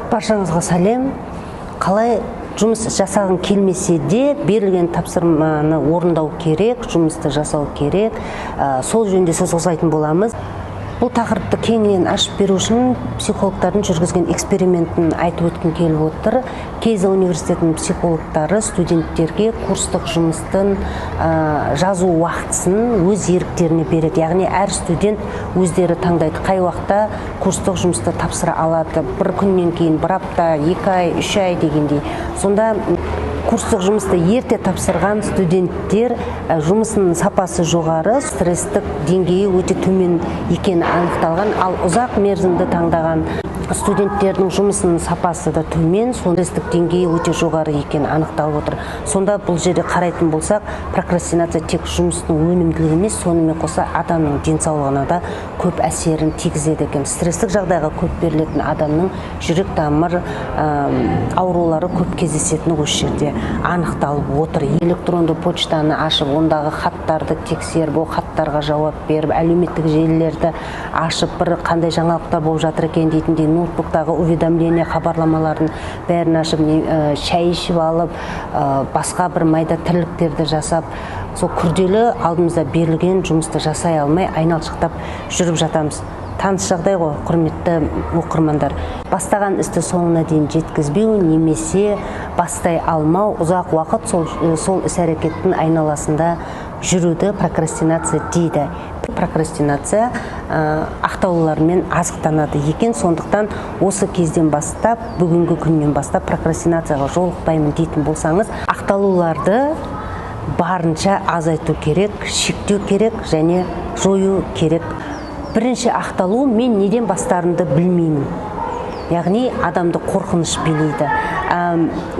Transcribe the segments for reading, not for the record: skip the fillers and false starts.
Баршаңызға сәлем. Қалай жұмыс жасағың келмесе де, берілген тапсырманы орындау керек, жұмысты жасау керек. Сол жөнінде сөз қозғайтын боламыз. Бұл тақырыпты кеңінен ашып беру үшін психологтардың жүргізген экспериментін айтып өткім келіп отыр. Кейза университетінің психологтары студенттерге курстық жұмыстың жазу уақытысын өз еріктеріне береді. Яғни әр студент өздері таңдайды, қай уақытта курстық жұмысты тапсыра алады. Бір күннен кейін, бір апта, 2 ай, 3 ай дегендей. Сонда курстық жұмысты ерте тапсырған студенттер жұмысының сапасы жоғары, стресстік деңгейі өте төмен екені анықталған. Ал ұзақ мерзімді таңдаған студенттердің жұмысының сапасы да төмен, стресстік деңгейі өте жоғары екені анықталып отыр. Сонда бұл жерде қарайтын болсақ, прокрастинация тек жұмыстың өнімділігі емес, сонымен қоса адамның денсаулығына да көп әсерін тигізеді екен. Стресстік жағдайға көп берілетін адамның жүрек тамыр аурулары көп кездесетіні осы жерде анықталып отыр. Электронды почтаны ашып, ондағы хаттарды тексеріп, ол хаттарға жауап беріп, әлеуметтік желілерді ашып, бір қандай жаңалықтар болып жатыр екен дейтіндей, ноутбуктағы уведомление, хабарламалардың бәрін ашып, шай ішіп алып, басқа бір майда тірліктерді жасап, сол күрделі алдымызда берілген жұмысты жасай алмай, айналшықтап жүріп жатамыз. Таныс жағдай ғой, құрметті оқырмандар. Бастаған істі соңына дейін жеткізбеу немесе бастай алмау, ұзақ уақыт сол іс әрекеттің айналасында жүруді прокрастинация дейді. Прокрастинация ақтаулармен азықтанады екен. Сондықтан осы кезден бастап, бүгінгі күннен бастап прокрастинацияға жолықпаймын дейтін болсаңыз, ақталуларды барынша азайту керек, шектеу керек және жою керек. Бірінші ақталу: «Мен неден бастарымды білмеймін». Яғни адамды қорқыныш билейді.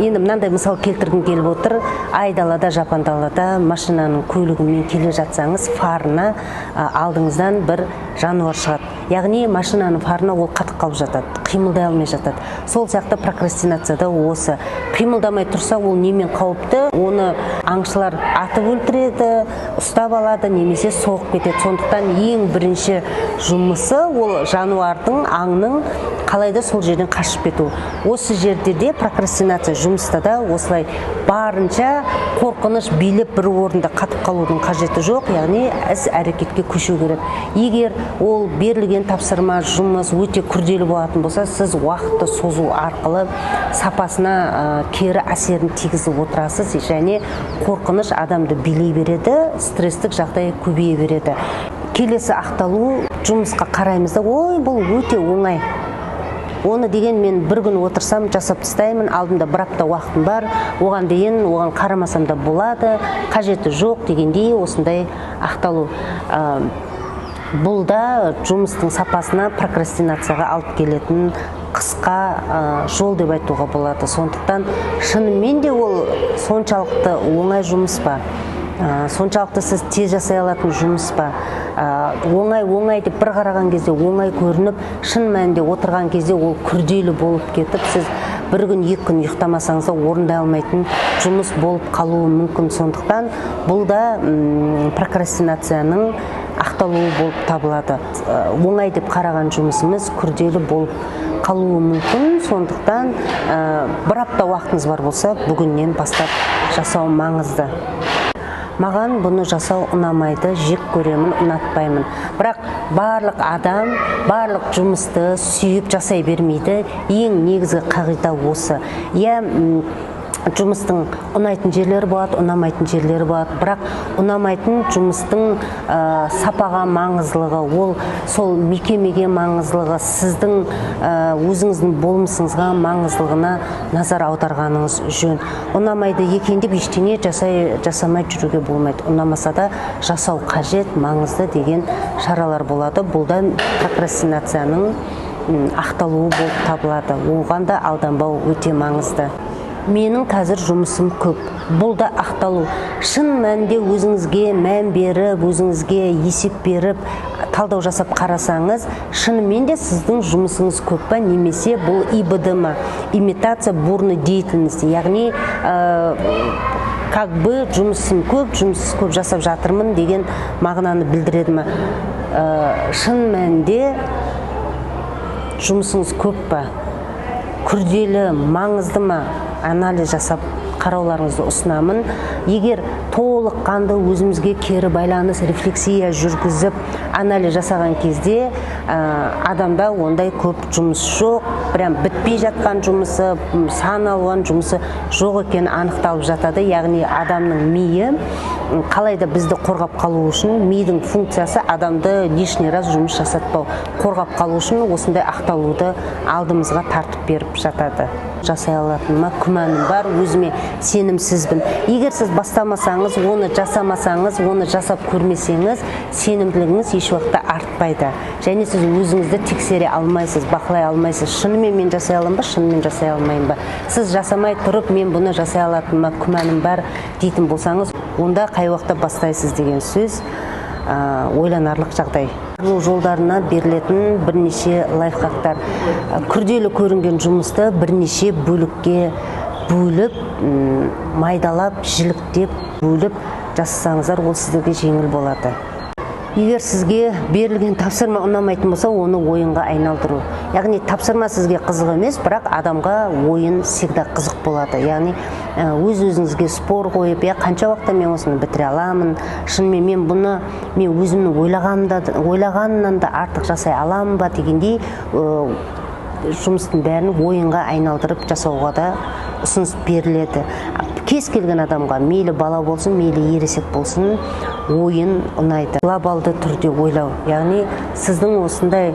Енді мынандай мысал келтіргім келіп отыр. Айдалада, жапан далада машинаның көлігімен келе жатсаңыз, фарына алдыңыздан бір жануар шығады. Яғни машинаның фарына ол қатып қалып жатады, қимылдай алмай жатады. Сол сияқты прокрастинацияда осы қимылдамай тұрса, ол немен қауіпті? Оны аңшылар атып өлтіреді, ұстап алады немесе соғып кетеді. Сондықтан ең бірінші жұмысы ол жануардың, аңның қалай да сол жерден қашып кету. Осы жерде де прокрастинация жұмыста да осылай барынша қорқыныш билеп, бір орында қатып қалудың қажеті жоқ. Яғни іс әрекетке көшу керек. Егер ол берілген тапсырма, жұмыс өте күрделі болатын болса, сіз уақытты созу арқылы сапасына кері әсерін тигізіп отырасыз және қорқыныш адамды билей береді, стресстік жағдай көбейе береді. Келесі ақталу: жұмысқа қараймыз да, «Ой, бұл өте оңай, оны деген мен бір күн отырсам, жасап тастаймын, алдымда бір апта уақытым бар, оған дейін оған қарамасам да болады, қажеті жоқ» дегендей осындай ақталу. Бұл да жұмыстың сапасына, прокрастинацияға алып келетін қысқа жол деп айтуға болады. Сондықтан шынымен де ол соншалықты оңай жұмыс па? Соншалықты сіз тез жасай алатын жұмыс па? Оңай, оңай деп бір қараған кезде оңай көрініп, шын мәнінде отырған кезде ол күрделі болып кетіп, сіз бір күн, 2 күн ұйықтамасаңыз да орындай алмайтын жұмыс болып қалуы мүмкін. Сондықтан бұл да прокрастинацияның ақталуы болып табылады. Оңай деп қараған жұмысымыз күрделі болып қалуы мүмкін. Сондықтан бір апта уақытыңыз бар болса, бүгіннен бастап жасау маңызды. Маған бұны жасау ұнамайды, жек көремін, ұнатпаймын. Бірақ барлық адам барлық жұмысты сүйіп жасай бермейді. Ең негізгі қағида осы, иә. Жұмыстың ұнайтын жерлері болады, ұнамайтын жерлері болады. Бірақ ұнамайтын жұмыстың сапаға маңыздылығы, ол сол мекемеге маңыздылығы, сіздің өзіңіздің болмысыңызға маңыздылығына назар аударғаныңыз жөн. Ұнамайды екен деп ештеңе жасамай жүруге болмайды. Ұнамаса да жасау қажет, маңызды деген шаралар болады. Бұл да прокрастинацияның ақталуы болып табылады. Оған да алданбау өте маңызды. Менің қазір жұмысым көп. Бұл да ақталу. Шын мәнінде өзіңізге мән беріп, өзіңізге есеп беріп, талдау жасап қарасаңыз, шынымен де сіздің жұмысыңыз көп па немесе бұл ИБД ма, имитация бурной деятельности? Яғни как бы жұмысым көп, жұмыс көп жасап жатырмын деген мағынаны білдіреді ма? Шын мәнінде жұмысыңыз көп па? Күрделі, маңызды ма, анализ жасап қарауларыңызды ұсынамын. Егер толыққанды өзімізге кері байланыс, рефлексия жүргізіп, анализ жасаған кезде, адамда ондай көп жұмыс жоқ, прям бітпей жатқан жұмысы, сан алуан жұмысы жоқ екені анықталып жатады. Яғни адамның миы қалайда бізді қорғап қалу үшін, мидың функциясы адамды лишний раз жұмыс жасатпау, қорғап қалу үшін осындай ақталуды алдымызға тартып беріп жатады. Жасай алатыныма күмәнім бар, өзіме сенімсізбін. Егер сіз бастамасаңыз, оны жасамасаңыз, оны жасап көрмесеңіз, сенімділігіңіз еш уақытта артпайды. Және сіз өзіңізді тексере алмайсыз, бақылай алмайсыз. Шынымен мен жасай аламын ба, шынымен жасай алмаймын ба? Сіз жасамай тұрып, мен бұны жасай алатыныма күмәнім бар дейтін болсаңыз, онда қай уақытта бастайсыз деген сөз, ойланарлық жағдай. Бұл жолдарына берілетін бірнеше лайфхактар. Күрделі көрінген жұмысты бірнеше бөлікке бөліп, майдалап, жіліктеп, бөліп жасасаңыздар, ол сіздерге жеңіл болады. Егер сізге берілген тапсырма ұнамайтын болса, оны ойынға айналдыру. Яғни тапсырма сізге қызық емес, бірақ адамға ойын всегда қызық болады. Яғни өз-өзіңізге спор қойып, қанша уақытта мен осыны бітіре аламын, шынымен мен бұны мен өзімнің ойлағанымнан да артық жасай аламын ба дегендей, жұмыстың бәрін ойынға айналдырып жасауға да ұсыныс беріледі. Кез келген адамға, мейлі бала болсын, мейлі ересек болсын, ойын ұнайды. Глобалды түрде ойлау, яғни сіздің осындай,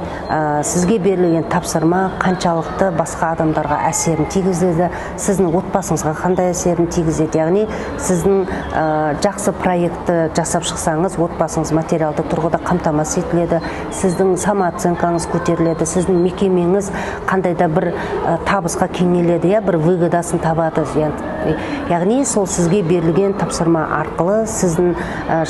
сізге берілген тапсырма қаншалықты басқа адамдарға әсерін тигізеді, сіздің отбасыңызға қандай әсерін тигізеді, яғни сіздің, жақсы проектті жасап шықсаңыз, отбасыңыз материалды тұрғыда қамтамасыз етіледі, сіздің самооценкаңыз көтеріледі, сіздің мекемеңіз қандай да бір, табысқа кеңеледі, бір выгодасын табады. Яғни сол сізге берілген тапсырма арқылы, сіздің,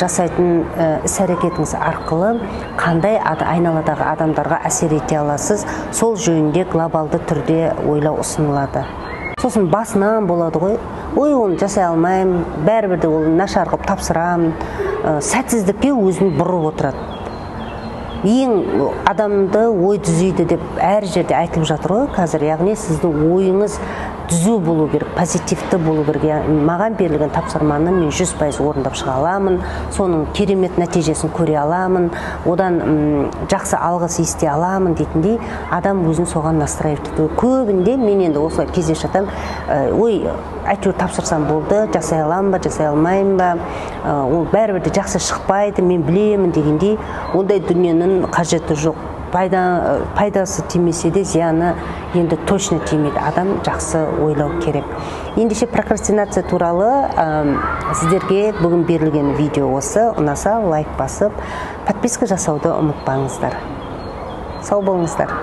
жасайтын, іс-әрекетіңіз арқылы қандай айналадағы адамдарға әсер ете аласыз, сол жөнінде глобалды түрде ойлау ұсынылады. Сосын басынан болады ғой, ой, оны жасай алмаймын, бәрібір де ол нашар қылып тапсырамын, сәтсіздікке өзін бұрып отырады. Ең адамды ой түзейді деп әр жерде айтылып жатыр ғой қазір. Яғни сіздің ойыңыз түзу болу керек, позитивті болу керек. Яғни маған берілген тапсырманы мен 100% орындап шыға аламын, соның керемет нәтижесін көре аламын, одан, жақсы алғыс ести аламын дейтіндей адам өзін соған настраивать ету. Көбінде мен енді осылай кездесіп жатамын, ой, әйтеуір тапсырсам болды, жасай аламын ба, жасай алмаймын ба, ол бәрібір де жақсы шықпайды, мен білемін дегендей, ондай дүниенің қажеті жоқ. Пайдасы тимесе де, зияны енді точно тимейді. Адам жақсы ойлау керек. Ендеше прокрастинация туралы, сіздерге бүгін берілген видео осы. Ұнаса лайк басып, подписка жасауды ұмытпаңыздар. Сау болыңыздар.